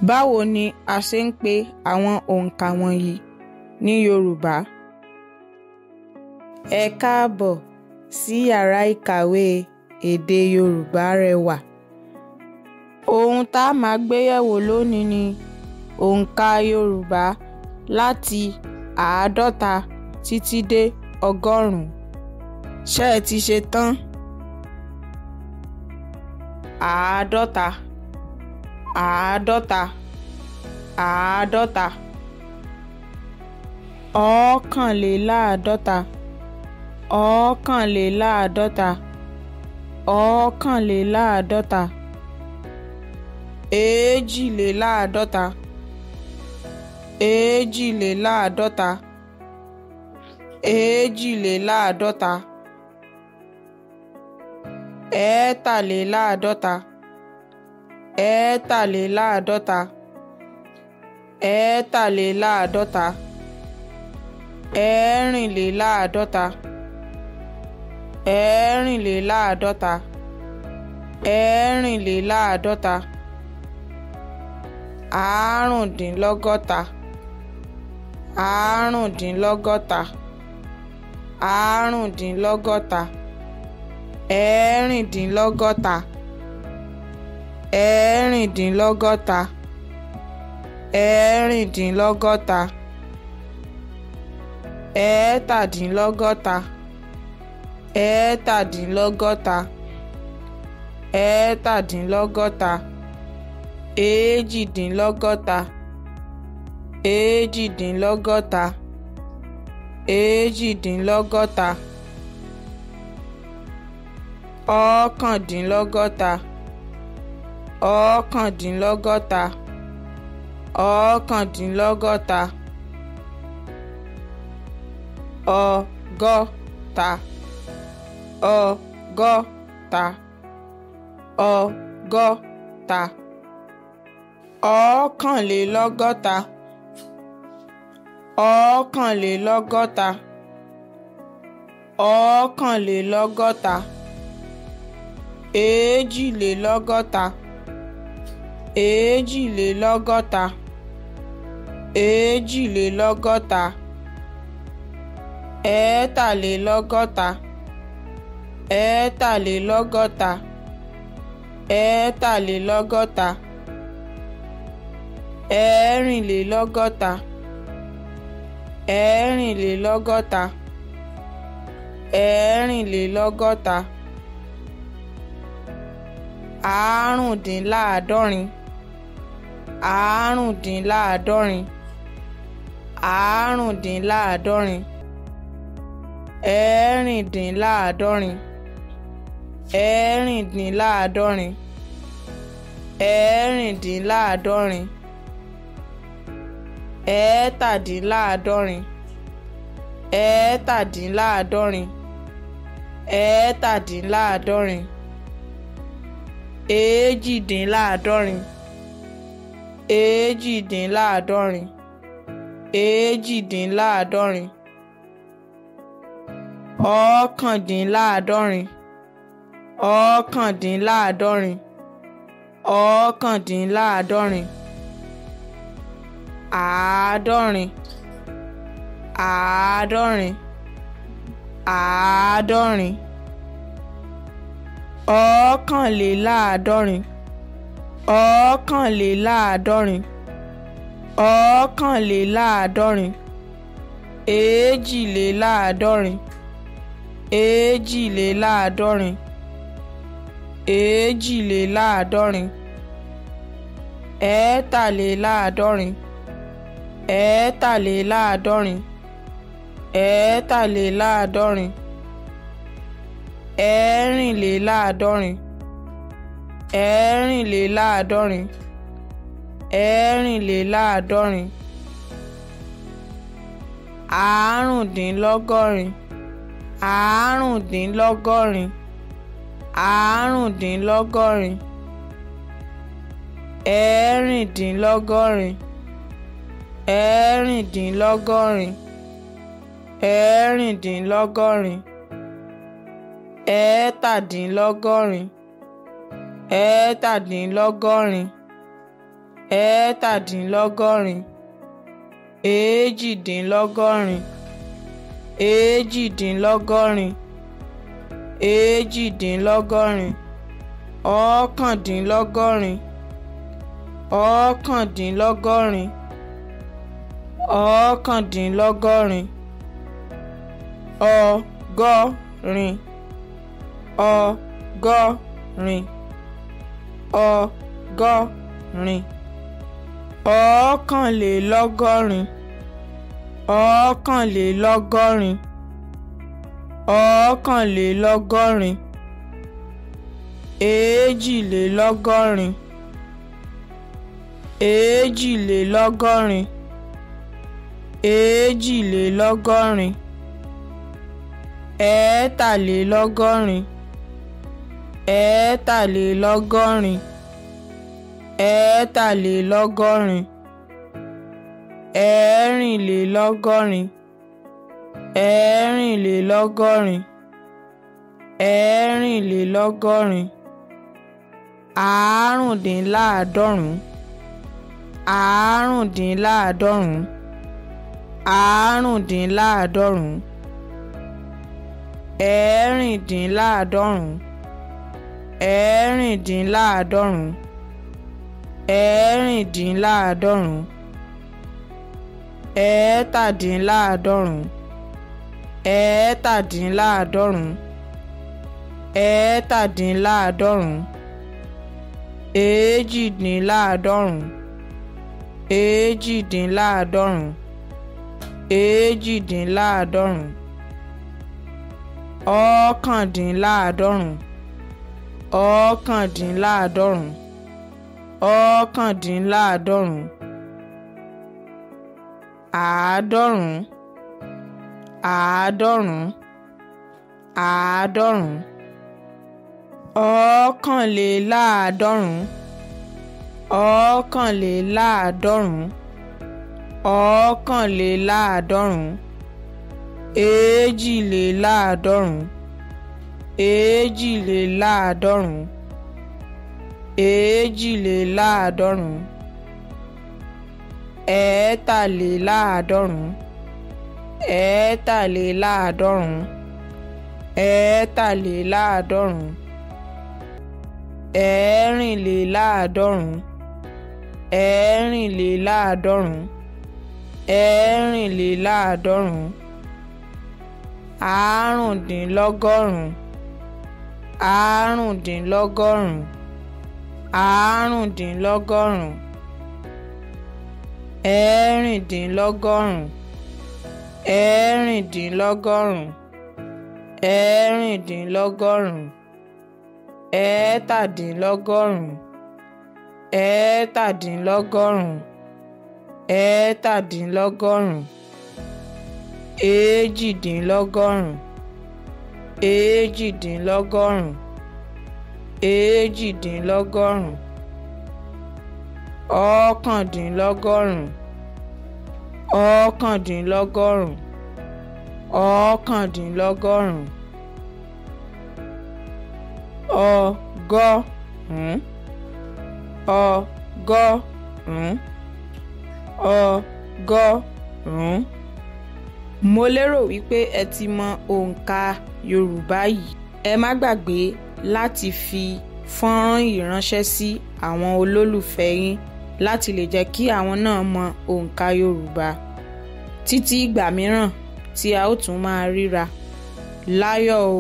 Báwo ni a ṣe ń pe àwọn òǹkà wọ̀nyí ní Yorùbá? Ẹ káàbọ̀ sí yàrá ìkàwé èdè Yorùbá rẹwà. Ohun tá a máa gbé yẹ̀wò lónìí ni òǹkà Yorùbá láti 50 títí dé 100. Ṣé ẹ ti ṣetán? 50, 50, 50. 51, 51, 51. 52, 52, 52. 53, 53, 53. 54, 54, 54. 65, 65, 65. 56, 56, 56. 67, 67, 67. 68, 68, 68. 69, 69, 69. 60, 60, 60. 81, 81, 81. 82, 82, 82. 83, 83, 83. 84, 84, 84. 75, 75, 75. 76, 76, 76. 77, 77, 77. 78, 78, 78. 79, 79, 79. 80, 80, 80. 81, 81, 81. 82, 82, 82. 73, 73, 73. 74, 74, 74. 95, 95, 95. 96, 96, 96. 87, 87, Ẹ̀ẹ́tàdínlọ́gọ́rin, èjìdínlọ́gọ́rin, èjìdínlọ́gọ́rin, èjìdínlọ́gọ́rin, ọ̀kándínlọ́gọ́rin, ọ̀kándínlọ́gọ́rin, ọ̀kándínlọ́gọ́rin, ọgọ́rin, ọgọ́rin, ọgọ́rin, ọ̀kànlélọ́gọ́rin, ọ̀kànlélọ́gọ́rin, ọ̀kànlélọ́gọ́rin, èjìlélọ́gọ́rin, èjìlélọ́gọ́rin, èjìlélọ́gọ́rin, ẹ̀ẹ́tàlélọ́gọ́rin, ẹ̀ẹ́tàlélọ́gọ́rin, ẹ̀ẹ́tàlélọ́gọ́rin, ẹ̀ẹ́rìnlélọ́gọ́rin, ẹ̀ẹ́rìnlélọ́gọ́rin, ẹ̀ẹ́rìnlélọ́gọ́rin, àárùndínláàádọ́rùn-ún, àárùndínláàádọ́rùn-ún, àárùndínláàádọ́rùn-ún, ẹ̀ẹ́rìndínláàádọ́rùn-ún, ẹ̀ẹ́rìndínláàádọ́rùn-ún, ẹ̀ẹ́rìndínláàádọ́rùn-ún, ẹ̀ẹ́tàdínláàádọ́rùn-ún, ẹ̀ẹ́tàdínláàádọ́rùn-ún, ẹ̀ẹ́tàdínláàádọ́rùn-ún, èjìdínláàádọ́rùn-ún, èjìdínláàádọ́rùn-ún, èjìdínláàádọ́rùn-ún, ọ̀kándínláàádọ́rùn-ún, ọ̀kándínláàádọ́rùn-ún, ọ̀kándínláàádọ́rùn-ún, àádọ́rùn-ún, àádọ́rùn-ún, àádọ́rùn-ún, ọ̀kànléláàádọ́rùn-ún, ọ̀kànléláàádọ́rùn-ún, ọ̀kànléláàádọ́rùn-ún, èjìléláàádọ́rùn-ún, èjìléláàádọ́rùn-ún, èjìléláàádọ́rùn-ún, ẹ̀ẹ́tàléláàádọ́rùn-ún, ẹ̀ẹ́tàléláàádọ́rùn-ún, ẹ̀ẹ́tàléláàádọ́rùn-ún, ẹ̀ẹ́rìnléláàádọ́rùn-ún, ẹ̀ẹ́rìnléláàádọ́rùn-ún, ẹ̀ẹ́rìnléláàádọ́rùn-ún, àárùndínlọ́gọ́rùn-ún, àárùndínlọ́gọ́rùn-ún, àárùndínlọ́gọ́rùn-ún, ẹ̀ẹ́rìndínlọ́gọ́rùn-ún, ẹ̀ẹ́rìndínlọ́gọ́rùn-ún, ẹ̀ẹ́rìndínlọ́gọ́rùn-ún, ẹ̀ẹ́tàdínlọ́gọ́rùn-ún, ẹ̀ẹ́tàdínlọ́gọ́rùn-ún, ẹ̀ẹ́tàdínlọ́gọ́rùn-ún, èjìdínlọ́gọ́rùn-ún, èjìdínlọ́gọ́rùn-ún, èjìdínlọ́gọ́rùn-ún, ọ̀kándínlọ́gọ́rùn-ún, ọ̀kándínlọ́gọ́rùn-ún, ọ̀kándínlọ́gọ́rùn-ún, ọgọ́rùn-ún, ọgọ́rùn-ún, ọgọ́rùn-ún. Mo lérò wípé ẹ ti mọ òǹkà Yorùbá yìí. Ẹ má gbàgbé láti fi fọ́nrán yìí ránṣẹ́ sí àwọn olólùfẹ́ yín láti lè jẹ́ kí àwọn náà mọ òǹkà Yorùbá. Títí ìgbà mìíràn tí a ó tún máa ríra. Láyọ̀ o.